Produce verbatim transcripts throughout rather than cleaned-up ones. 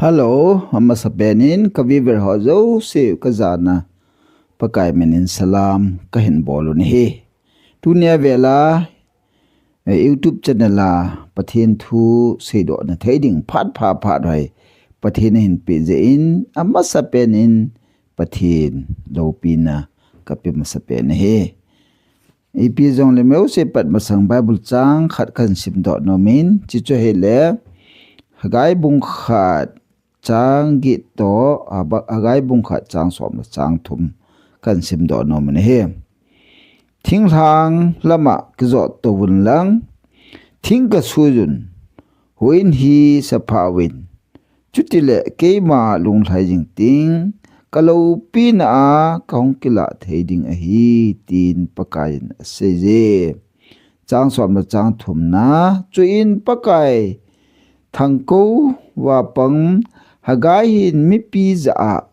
Hello, amasapen in ka viewer ho jouse kajana Pakai min in salam kahin bol u ahi. Tunia vela eh, YouTube channel a Pathen thu seidoh na thei ding phat pha phat hoi Pathen ahin pe jeh in amasapen in Pathen loupina kape masapen ahi. Ipi jongle meuse pat masang Bible chang khat kahin simdoh nom in, chuche chu ahile Haggai bung khat chang get toh, Haba-, Haggai bung khat chang som le chang thum kahin simdoh nom in ahi. Thinglhang lama kijot tou vun lang, thing kasui un, houin hi sapha uvin, chutile keima lunglhai jing ting, kaloupina a kahung kilah thei ding ahi, tin Pakai in aseiye. Chang som le chang thumna, chuin Pakai thangkou vapang Haggai hin mipi jah a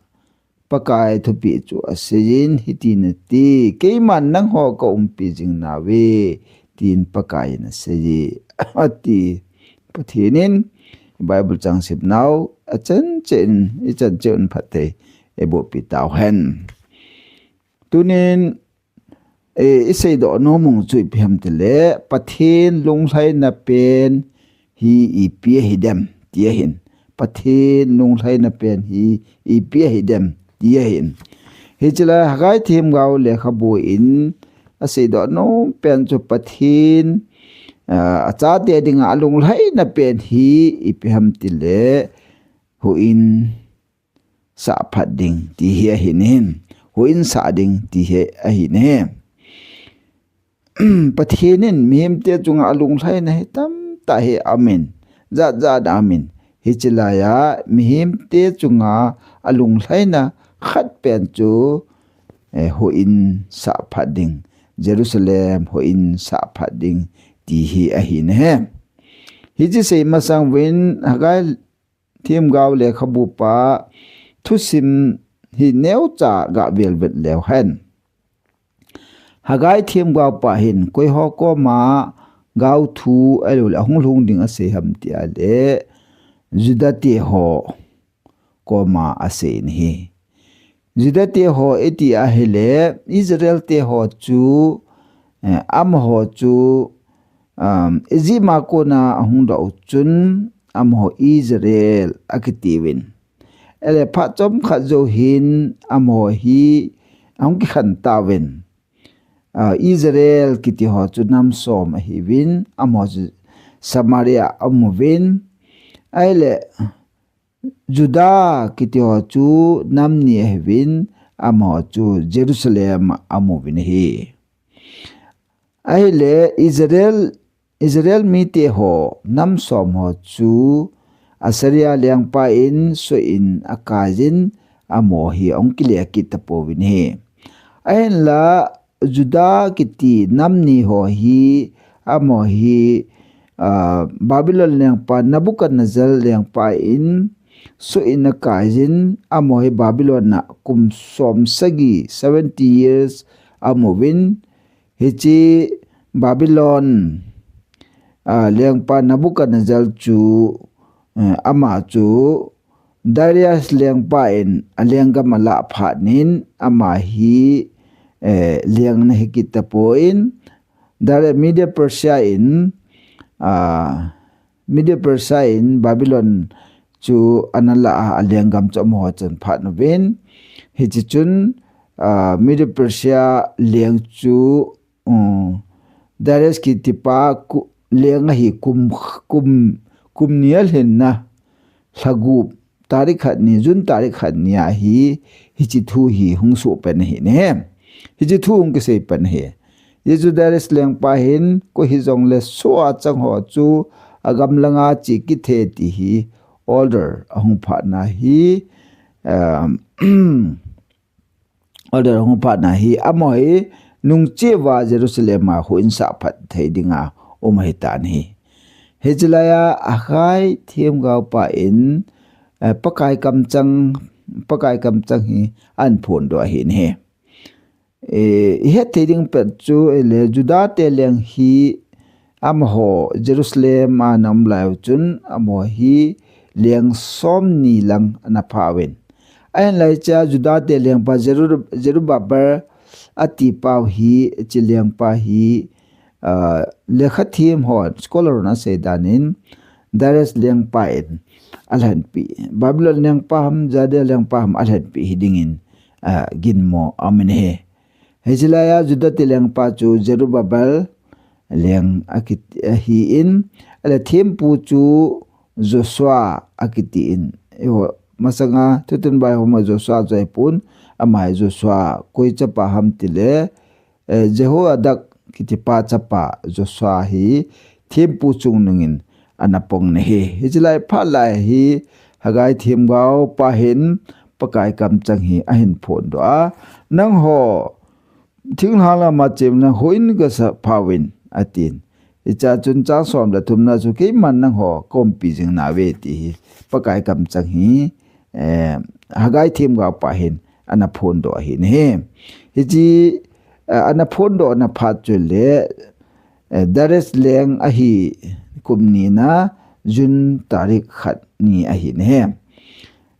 Pakai thupeh chu aseiyin hitin ati, keiman nangho kaumpi jing nauve, tin Pakai in aseiye, ati. Pathen in Bible chang simnau achan cheh in, ichan cheh un phatthei eiboh pi tauhen. Tunin eh, iseidoh nom u chu ipi ham tile, Pathen lunglhaina pen hi ipi ahi dem, ti ahin. Pathen lunglhaina pen hi ipi ahi dem, ti ahin. Hiche lai Haggai themgao lekhabu in aseidoh nom pen chu Pathen, ah, achate dinga alunglhaina pen hi ipi ham tile, houin sah phat ding, ti hi ahi in. Houin sah ding, ti hi ahi in. Pathen in mihemte chunga alunglhaina hi tamtah hi aumin, jat jat aumin. Hiche laiya mihemte chunga alunglhaina khat pen chu, eh, houin sah phat ding, Jerusalem houin sah phat ding, ti hi ahi in. Hiche sei masang uvin Haggai themgao lekhabu pa thusim hi neocha gavel vet leu hen. Haggai themgao pa hin koiho koma gaothu ahilouleh ahung lhung ding asei ham tile, Juda te ho koma asei in ahi. Juda te ho iti ahile, Israel te ho chu, eh, amaho chu, um, Egypt a kona ahung doh u chun, amaho Israel akitiuvin. Ahile phat chomkhat jou hin, amaho hi ahung kikhen tauvin. Ah, Israel kiti ho chu nam som ahiuvin, amaho chu Samaria aumuvin. Ahile, Juda kiti ho chu nam ni ahiuvin, amaho chu Jerusalem aumuvin ahi. Ahile Israel, Israel mite ho nam som ho chu Assyria lengpa in soh in akaiyin, amaho hi ahung kile kit tapouvin ahi. Ahinla Juda kiti nam ni ho hi, amaho hi, ah, Babylon lengpa Nebuchadnezzar lengpa in soh in akaiyin, amaho hi Babylon a kum som sagi, seventy years, aumuvin. Hiche Babylon, ah, lengpa Nebuchadnezzar chu, eh, ama chu Darius lengpa in alenggam alah phat in ama hi, eh, leng ana hi kit tapon, Darius Media Persia in, ah, Media Persia in Babylon chu ana lah a, alenggam chu amaho chun phat uvin. Hiche chun, ah, Media Persia leng chu, um, Darius kiti pa ku-, leng ahi kum, kum, kum ni alhinna lha gup tarik khat ni, June tarik khat ni a hi, hiche thu hi hung soh pen ahi in. Hiche thu hung kisei pen ahi. Hiche chu Darius lengpa hin, koi hijongle soh a chang ho chu agam langa che kit e ti hi order ahung phat na hi, um, order ahung phat na hi, amaho hi nungche uva Jerusalem a houin sah phat thei dinga um ahitan ahi. Hiche laiya Haggai themgao pa in, eh, Pakai kamcheng, Pakai kamcheng hi ahin phondoh ahi in ahi. Eh, ihet thei ding pet chu, eh, le Juda te leng hi amaho Jerusalem a ana um lai u chun, amaho hi, leng somni lang ana pha uvin. Ahinlah hichea Juda te lengpa Zeru-, Zerubbabel ati pau hi, hiche lengpa hi, ah, lekha them hon, scholar hon asei danin, Darius lengpa in alhenpi. Babylon lengpa ham, Juda lengpa ham alhenpi hi dingin, ah, ginmo aum in ahi. Hiche laiya Juda te lengpa chu Zerubbabel leng akiti ahin, ahile thempu chu Joshua akitin. Eiho, masanga thutun bai homa Joshua chu ahipon, ama hi Joshua koi chapa ham tile, eh, Jehozadak kitipa chapa Joshua hi thempu chungnungin ana pang in ahi. Hiche lai phat lai hi Haggai themgao pa hin Pakai kamcheng hi ahin phondoh a, nangho thinglhang lama chemna houin gasa phauvin, atin. Hichea chun chang som le thumna chu keiman nangho kaumpi jing nauve ti hi Pakai kamcheng hi, eh, Haggai themgao pa hin ana phondoh ahi nahi. Hiche, eh, ana phondoh na phat chule, eh, Darius leng ahi kum ni na June tarik khat ni ahi nahi.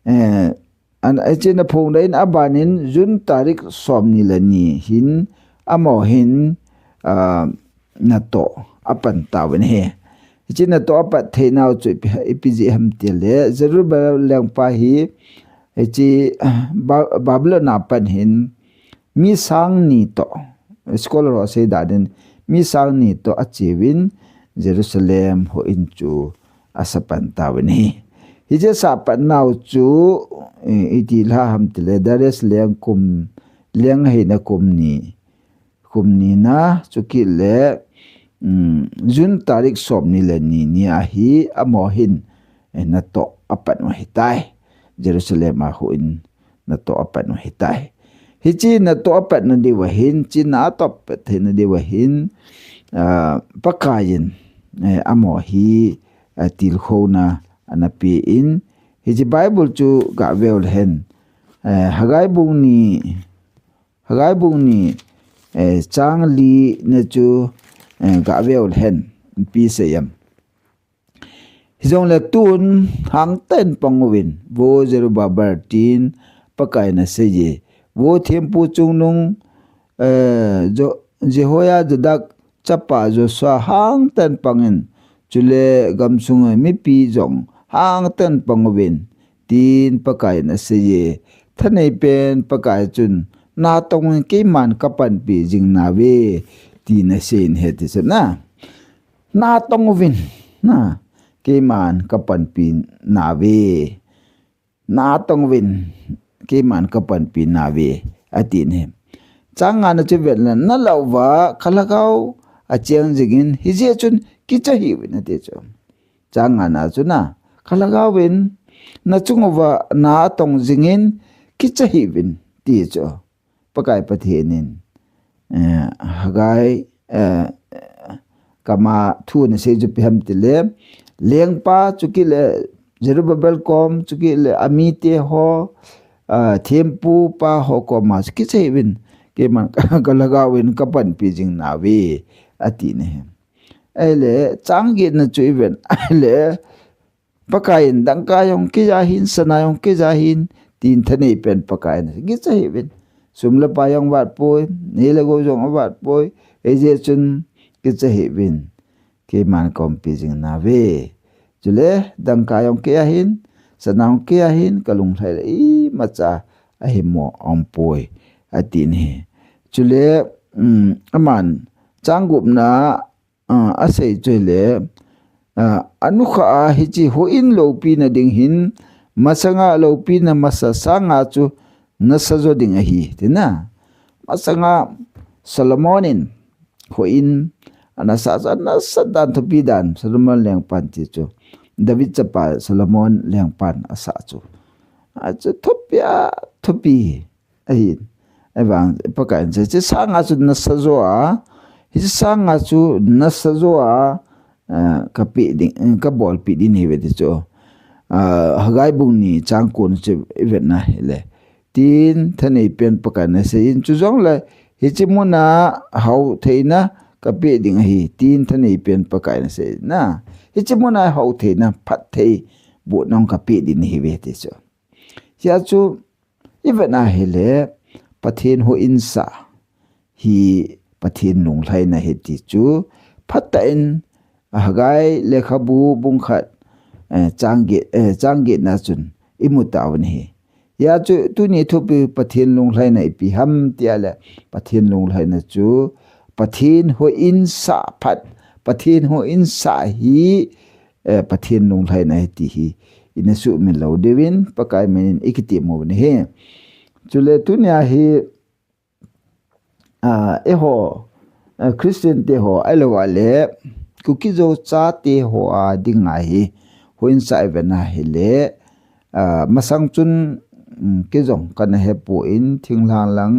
Eh, An, hiche ana phondoh in abanin June tarik somni le ni hin amaho hin, ah, natoh apan tauvin ahi. Hiche natoh apat theinau chu ipi, ipi jeh ham tile, Zerubbabel lengpa hi, hiche, ah, Ba-, Babylon a pat hin mi sang ni toh, scholar ho asei danin, mi sang ni toh acheuvin Jerusalem houin chu asapan tauvin ahi. Hiche sapan nau chu, eh, iti lha ham tile, Darius leng kum, leng ahina kum ni, kum ni na, chukit le, um, June tarik somni le ni nia hi amaho hin, eh, natoh apan u ahitai. Jerusalem a houin natoh apan u ahitai. Hiche natoh apatna diuva hin, hiche natoh apat theina diuva hin, ah, Pakaiyin, eh, amaho hi, ah, tilkhouna ana pen, hiche Bible chu gaveu lehen, eh, Haggai bung ni, Haggai bung ni, eh, chang li na chu, eh, gaveu lehen, ipi asei em. Hijongle tun hangtah in pang uvin, vo Zerubbabel, tin Pakaiyin aseiye. Vo thempu chungnung, eh, Jo-, Jehozadak chapa Joshua hangtah in pangin, chule gamsunga mipi jong hangtah in pang uvin, tin Pakaiyin aseiye. Thaneipen Pakai chun, natong uvin, keiman kapanpi jing nauve, tin aseiyin ahi ti chu na. Natong uvin, na, keiman kapanpi nauve. Natong uvin, keiman kapanpi nauve, atin ahi. Chang nga na chu vet le, nalah uva kalhagao acheng jingin, hijeh chun kicha hih uvin, ati chu. Chang nga na chu na, kalhagaovin nachung uva na atong jingin, kicha hih uvin, ti chu. Pakai Pathen in, eh, Haggai, eh, kama thu ana sei chu ipi ham tile, lengpa chukit le Zerubbabel kom, chukit le amite ho, ah, thempu pa ho koma chu kicha hih uvin, keiman kalhagaovin kapanpi jing nauve, atin ahi. Ahile, chang get na chu iven, ahile, Pakaiyin dangka jong keija hin, sana jong keija hin, tin thaneipen Pakaiyin, kicha hih uvin. Sum le pai jong avat poi, nei le gou jong avat poi, hijeh chun kicha hih uvin. Keiman kaumpi jing nauve. Chule, dangka jong keija hin, sana jong keija hin, kalunglhai le imacha ahimo aum poi, atin ahi. Chule, um, aman, chang gup na, ah, asei chu ahile, ah, anukhah a hiche houin loupina ding hin, masanga loupina masa sanga chu nasa jo ding ahi, tina. Masanga Solomon in houin ana sah chu, ana sah dan thupi dan, Solomon lengpan ti chu. David chapa Solomon lengpan asah chu. Achu thupi a, thupi. Ahin, ahivang, Pakaiyin asei, hiche sanga chu nasa jo a, hiche sanga chu nasa jo a, ah, kapeh ding, eh, kabolpeh ding nahiuve ti chu. Ah, Haggai bung ni chang ko na chu ivet na hile. Tin thaneipen Pakaiyin aseiyin, chujongle hiche muna hao theina kapeh ding ahi, tin thaneipen Pakaiyin asei na. Hiche muna hao theina, phatthei, bu nong ka pi din hi ve ti chu. Hia chu, i vet na hi le, Pathen houin sah hi Pathen lunglhaina hi ti chu, phat ta in, Haggai lekhabu bung khat, eh, chang get, eh, chang get na chun, i mu ta u ni hi. Hia chu, tuni thupi Pathen lunglhaina ipi ham tia le, Pathen lunglhaina chu, Pathen houin sah phat, Pathen houin sah hi, eh, Pathen lunglhaina hi ti hi, i na su min lo deuin, Pakai min in i kiti mu ni hi. Chule tunia hi, ah, eiho, ah, Christian te ho, ai lo a le, Kuki Zo cha te ho a ding a hi, houin sah i ve na hi le, ah, masang chun, um, kei jong ka na he pu in, thinglhang lang,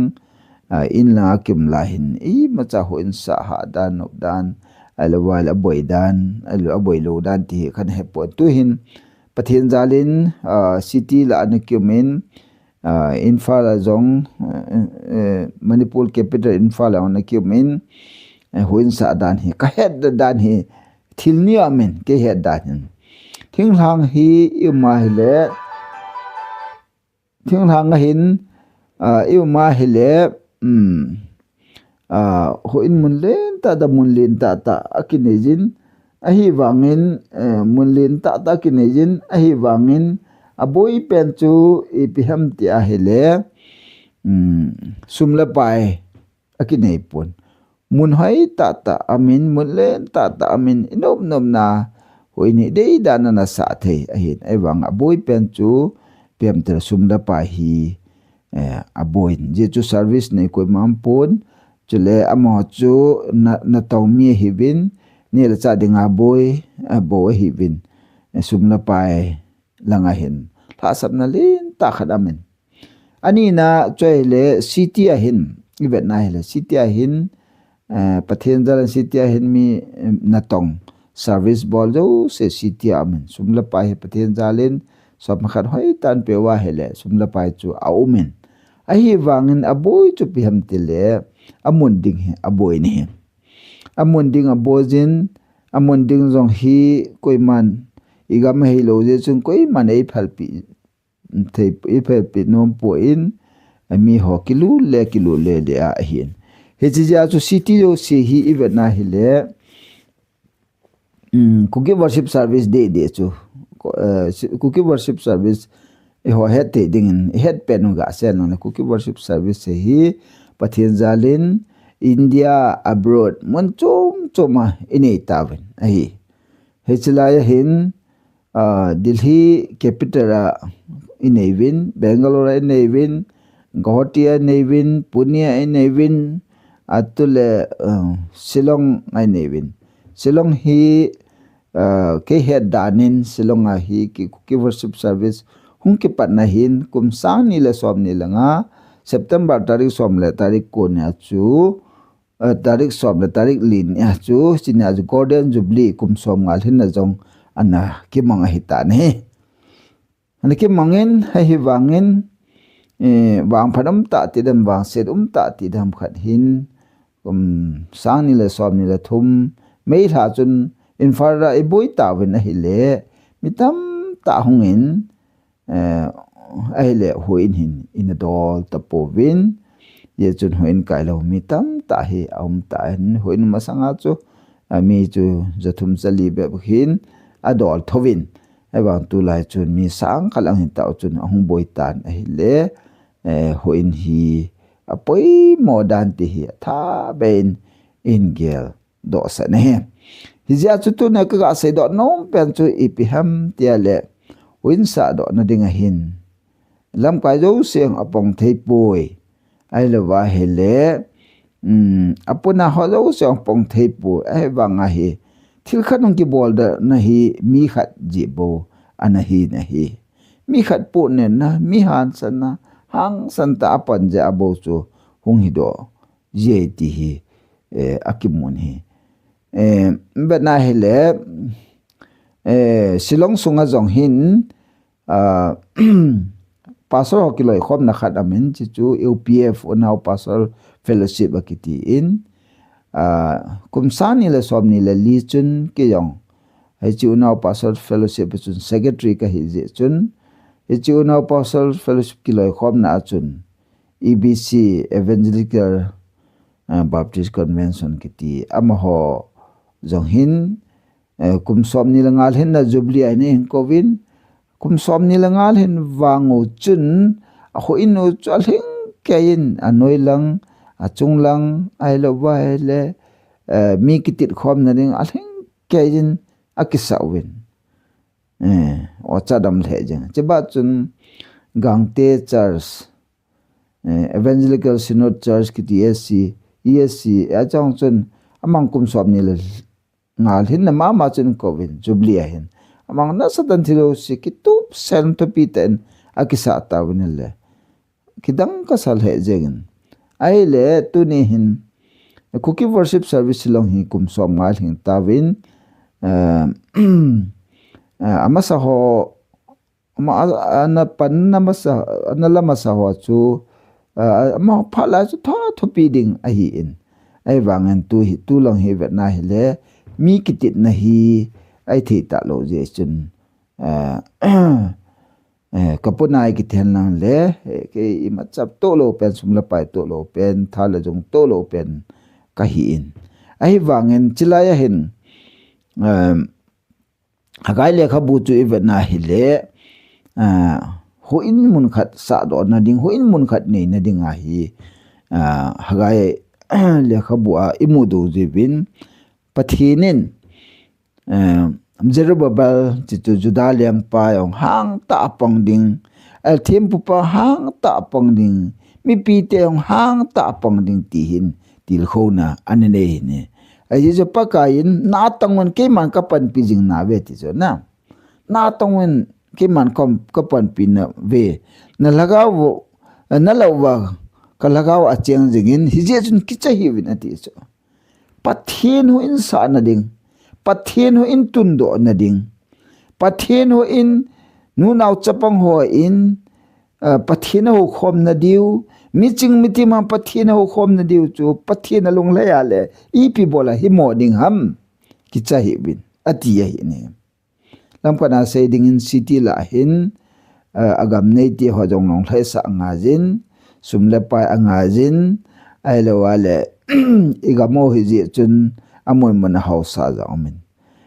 ah, in lang a kim la hin, i ma cha houin sah ha dan, nop dan, ai lo a le, a boi dan, ai lo a boi lo dan ti hi ka na he pu tu hin, Pathen jal in, ah, city la a na kim in, ah, Imphal a jong, eh, eh, Manipur capital Imphal a na kim in, eh, houin sah dan hi, ka het dan hi, thil ni a min, kei het dan hin. Thinglhang hi i um a hi le, thinglhang a hin, ah, i um a hi le, um, ah, houin mun len tah tah, mun len tah tah, a kinei jin, ahi vangin, eh, mun len tah tah a kinei jin, ahi vangin, a boi pen chu ipi ham ti a hi le, um, sum le pai a kinei pon. Mun hoi tah tah a min, mun len tah tah a min, i nop nop na, houin hi dei dan a na sah thei, ahin, ahi vang a boi pen chu, piam tel sum le pai hi, eh, a boi. Jesu service nei koi mam pon, chule amaho chu na, natong mi ahi vin, ni le cha ding a boi, a boi ahi vin, eh, sum le pai lang a hin. Lhasam na len tah khat a min. Ani na chu a hi le city a hin, i vet na hi le city a hin, eh, Pathen jal in city a hin mi, eh, natong service bol jouse city a um in. Sum le pai hi Pathen jal in, sum khat hoi tan pe a hi le, sum le pai chu a um in. Ahi vangin a boi chu ipi ham ti le, a mun ding hi, a boi ni hi. A mun ding a boi jin, a mun ding jong hi koiman, i gam a hi lo jeh chun koiman ei phalpi thei, i phalpi nom pon, a mi ho kilu le, kilu le le a hin. Hichi jeh a chu city jouse hi i vet na hi le, um, Kuki Worship Service dei dei chu, ko-, eh, si-, Kuki Worship Service, eiho het thei ding in, i het pen u ga sei nung le, Kuki Worship Service hi, Pathen jal in, India, abroad, mun chom chom a, i nei ta vin, ahi. Hichi lai a hin, ah, Delhi capital a i nei vin, Bangalore a i nei vin, Guwahati a i nei vin, Pune a i nei vin, a tu le, ah, Shillong a i nei vin. Shillong hi, ah, kei het dan in Shillong a hi ki, ki worship service hung kipat na hin kum sang ni le som ni le nga, September tarik som le tarik ko nia chu, eh, tarik som le tarik li nia chu, chi nia chu Golden Jubilee kum som nga lhin na jong ana kimang ahi ta ni. Ana kimang in, ahi vangin, eh, vangphat um tah ti dem, vangset um tah ti dem khat hin, kum sang ni le som ni le thum, May lha chun Imphal a i boi ta uvin ahi le, mi tam tah hung in, eh, ahi le, houin hin, i na dol ta pouvin, hijeh chun houin kai lou mi tam tah hi a um ta in, houin masang a chu, a mi chu ja thum ja li bep hin a dol tho uvin, ahi vang tu lai chun mi sang khat lang hin tah u chun a hung boi tan ahi le, eh, houin hi a poimo dan ti hi a tha beh in i hin gel doh sah na hi. Hijeh a chu tu na ka ga sei doh nom pen chu ipi ham ti a le, houin sah doh na ding a hin lamkai jouse a pang thei poi. Ahi lou va ahi le, um, a puna ho jouse a pang thei poi. Ahi vang a hi, thil khat hung kibol doh na hi mi khat jeh bou ana hi na hi. Mi khat pu nen na, mi hangsan na, hangsan tah a pan jeh a bou chu hung hi doh jeh ti hi, eh, a kimun hi. Eh, bet na hi le, eh, Shillong sunga jong hin, ah, pastor ho kiloikhom na khat a min chi chu U P F, Unau Pastor Fellowship a kiti in, ah, kum sang ni le som ni le li chun kei jong, Hiche Unau Pastor Fellowship a chun secretary kahi jeh chun, hiche Unau Pastor Fellowship kiloikhomna a chun, E B C, Evangelical, eh, Baptist Convention kiti, amaho jong hin, eh, kum somni le nga lhinna Jubilee ahin eihin kouvin, kum somni le nga lhin vang u chun, ahouin u chu alhingkeiyin, anoi lang, achung lang, ahilouva ahile, eh, mi kitit khomna ding alhingkeiyin akisah uvin. Eh, ocha dam lheh jeng. Hiche bachun Gangte Church, eh, Evangelical Synod Church kiti E S C, E S C, achung chun amang kum somni le nga lhinna mama chun kouvin, Jubilee ahin. Amang nasatah in thil jouse kitup sen thupi tah in akisah tauvin ahile. Kidang kasa lheh jengin. Ahile, tuni hin, Kuki Worship Service Shillong hi kum som nga lhing tauvin, eh, eh, amasa ho, ama, a, ana pan, ana masa, ana la masa ho chu, eh, ama phat lai chu tha thupi ding ahin. Ahivangin tu hi, tulang hi vetna hile, mi kititna hi, ahithei talou jeh chun, eh, eh, ka puna i kithen lang le, eh, kei imacha toh lou pen, sum le pai toh lou pen, tha le jung toh lou pen kahin. Ahivangin, chulai a hin, eh, Haggai lekhabu chu i vetna hile, eh, houin mun khat sahdohna ding, houin mun khat neina ding ahi, eh, Haggai lekhabu a i mudoh jiuvin, Pathen in, eh, Zerubbabel, chuchu Judah lengpa jong hangtah a pang ding, eh, thempupa hangtah a pang ding, mipite jong hangtah a pang ding ti hin tilkhouna ana nei ahi. Ajeh chu Pakai in, natong uvin keiman ka panpi jing nauve ti chu na. Natong uvin keiman ka, ka panpi nauve. Na lhagao, na lhagao uva ka lhagao acheng jingin, hijeh chun kicha hih uvin ati chu. Pathen houin sahna ding, Pathen houin tundohna ding, Pathen houin nunao chapang hon, ah, Pathen ahoukhomna diu, miching mitim a Pathen ahoukhomna diu chu, Pathen alunglhai a le, ipi bol a himo ding ham, kicha hih uvin, ati ahi ne. Lamkhat a sei dingin city lah hin, eh, agam neite ho jong lunglhaisah angaiyin, sum le pai angaiyin, ahilou le, i gam u hijeh chun amun mun a haosa jong umin.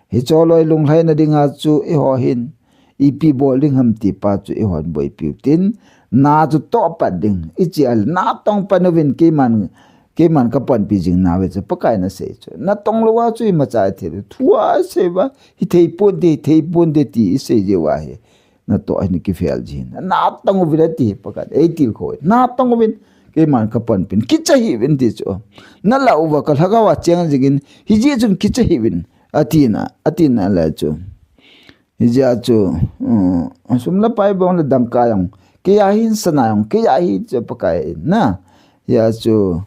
Hiche loi lunglhaina dinga chu eiho hin, ipi bol ding ham ti pa chu eihon boipiu tin, na chu tohpat ding, ichi a le, natong pan uvin keiman, keiman ka panpi jing nauve chu, Pakai in asei chu. Natong louva chu imacha ithei, thu asei uva, hithei ponte, hithei ponte ti isei jeh uva hi. Natoh a hin kifel jin. Natong uvin ati Pakai in, eitilkhou. Natong uvin, keiman ka panpin. Kicha hih uvin ti chu. Na lah uva ka lhagao acheng jingin, hijeh chun kicha hih uvin. Atina, atina le chu. Hijeh a chu, um, sum le pai bang le dangka jong. Kei a hin sana jong, kei a hi chu Pakai in na. Hijeh a chu,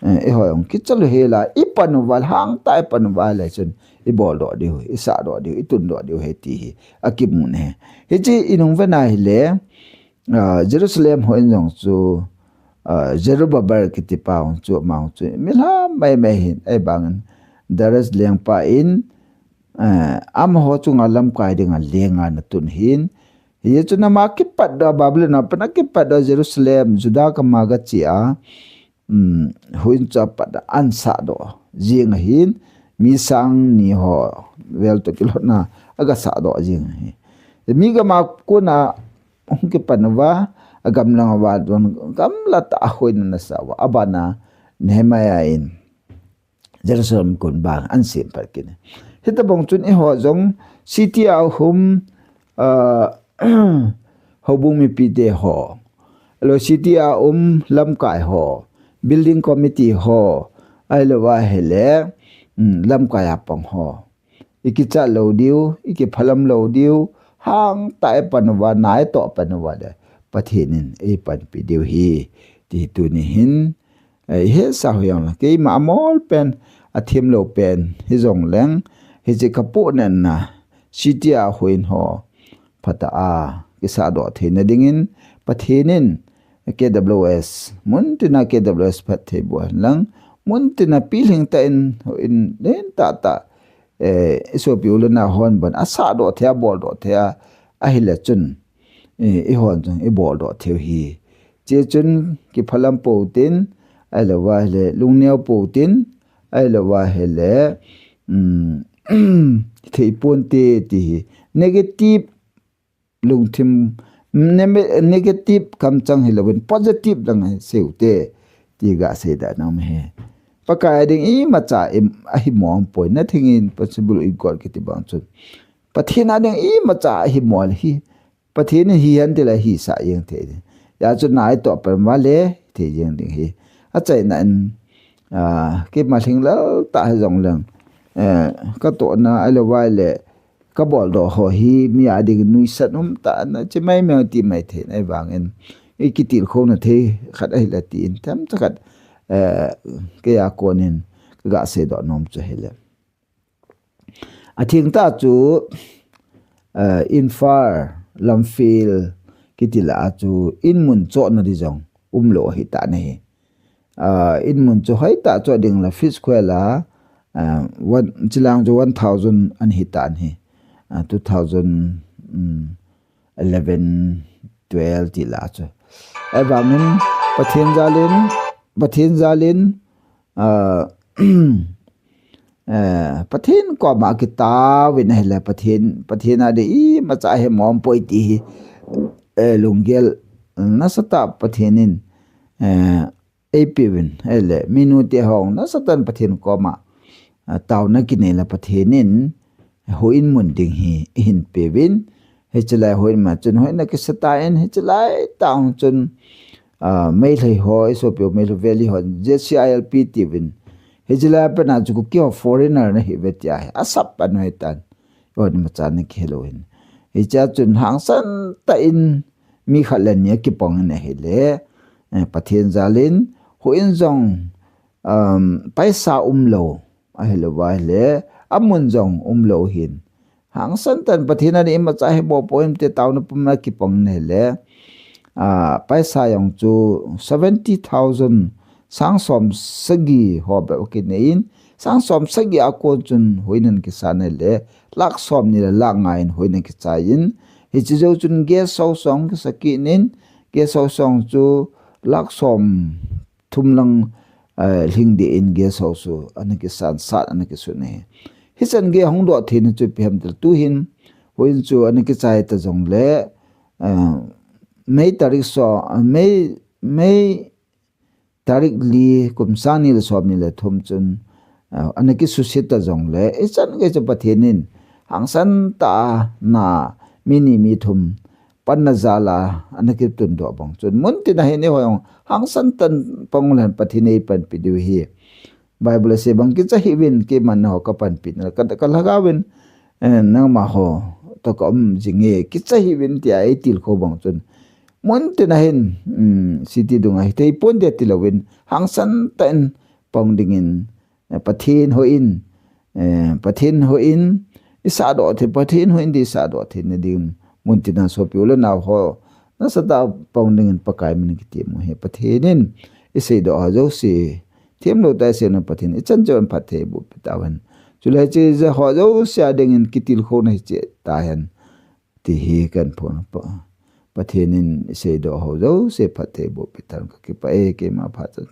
eh, eiho jong kicha lou hel a, i pan uva, hangtah i pan uva le chun, i boldoh diu, i sahdoh diu, i tundoh diu ahi ti hi, akimun ahi. Hiche i nung vena hile, ah, Jerusalem houin jong chu, ah, Zerubbabel kiti pa jong chu, ama jong chu, milham maimai ahin, ahivangin, Darius lengpa in, eh, amaho chunga lamkai dinga lenga ana tun ahin. Hichun ama kipatdoh a Babylon a pat a kipatdoh a Jerusalem, Judah gam a gache a, um, houin chu apat a ana sahdoh jing ahin, mi sang ni ho vel toh kilhonna aga sahdoh jing ahi. Mi gam a kona hung kipan uva, agam lang uva don gamla tah a houin ana sah uva, abana Nehemiah in Jerusalem kon bang ana sem pat kit in. Hitobang chun eiho jong city a um, ah, houbung mipite ho, ahilou city a um lamkai ho, building committee ho, ahilou ahile, um, lamkai a pang ho. I kichat lou diu, i kiphalam lou diu, hangtah i pan uva, na i toh pan uva le, Pathen in eipanpi diu ahi, ti tuni hin, eh, i hetsah u jongle, keima amol pen, athemlou pen, hijongleng, hiche ka pohnatna, city a houin ho, phatah a, kisahdoh theina dingin, Pathen in, K W S, muntina K W S phatthei boh hen lang, muntina pilhing tah in, houin lentah tah, eh, isopi u le nao hon bon asahdoh thei a, boldoh thei a, ahile chun, eh, ihon jong iboldoh thei u hi. Hiche chun kiphalam pou tin, ahilou va ahile lungneo pou tin, ahilou va ahile, um, thei ponte ti hi. Negative lungthim, neme-, negative kamchang hilouvin positive lang hi sei u te, ti gasei da nom hi. Pakai a ding imacha im-, ahi mong poi, nothing impossible with God kiti bang chun. Pathen a ding imacha ahi mong hi. Pathen in hi hen tile hisah jeng thei. Hijeh chun na itoh pen vale, thei jeng ding hi. Achaina in, ah, keima lhinglel tah hijong leng, eh, katohna ahilou va ahile, kaboldoh ho hi mi a ding nuisat um tah na, chi mai mai ti mai thei na ahivangin, ikitilkhouna thei khat ahile tin themcha khat, eh, kei a konin kaga seidoh nom chu ahile. Athengtah chu, eh, Imphal, Lamphel, kiti lah a chu in mun chohna ding jong umlou ahitan ahi. Ah, in mun chu hoitah choh ding la Fifth Square la, ah, one, chilang chu one thousand ana hitan ahi. Ah, two thousand, um, eleven, twelve ti lah a chu. Ahivangin Pathen jalin, Pathen jalin, ah, eh, Pathen koma kitaovin ahile Pathen, Pathen a ding imacha ahi mong poi ti hi, eh, lunggel nasatah Pathen in, eh, eipeuvin, ahile, minu te hon nasatah in Pathen koma, ah, taona kinei le Pathen in, houin mun ding hi, eihin peuvin, hiche lai houin ma chun, houin ana kisa tan, hiche lai tah chun, ah, Meitei ho, isopiu Meitei Valley ho, Z C I L P tiuvin, hiche lai pen a chu Kuki ho foreigner nahiuve tia hi, asap anoi tan. Houin imacha ana kihe lou hin. Hichea chun hangsan tah in mi khat le ni akipang in ahile, eh, Pathen jalin, houin jong, um, paisa umlou, ahilou va ahile, amun jong umlou hin. Hangsan tah in Pathen a ding imacha ahi mong poi ti taona pum a kipang in ahile, ah, paisa jong chu seventy thousand, sang som sagi ho bep akinei in, sang som sagi a kon chun houin ana kisa in ahile, lakh som ni le lakh nga in houin ana kichai in, hiche jou chun guest house jong kisa kit in, guest house jong chu lakh som thum lang, eh, lhing deh in guest house chu ana kisan sat ana kisun ahi. Hichan gei hung doh theina chu ipi ham tile tuhin, houin chu ana kichai ta jongle, eh, May tarik som, May, May tarik li kum sang ni le som ni le thum chun, ah, ana kisuse ta jongle, ichan gei chu Pathen in hangsan tah a na mi ni mi thum panna jal a ana kitundoh bang chun, mun tina hin eiho jong hangsan tah in pang uleh Pathen in eipanpi diu ahi. Bible asei bang, kicha hih uvin, keiman nangho kapanpi nalai, ka, ka lhagao in, eh, nangma ho toh kaum jinge, kicha hih uvin tia eitilkhou bang chun, mun tina hin, um, city dunga hithei ponte tilouvin, hangsan tah in pang dingin, eh, Pathen houin, eh, Pathen houin isahdoh thei, Pathen houin ding isahdoh theina dingin, mun tina sopi u le nao ho, nasatah a pang dingin Pakai min in kitem u ahi. Pathen in iseidoh ho jouse, themlou tah a isei nom Pathen in ichan cheh un phatthei eiboh peh tahen. Chule hiche ja ho jouse a dingin kitilkhouna hiche tahen. Ti hi kahin phon poi. Pathen in iseidoh ho jouse phatthei eiboh peh tahen, kakipah e, keima phat chan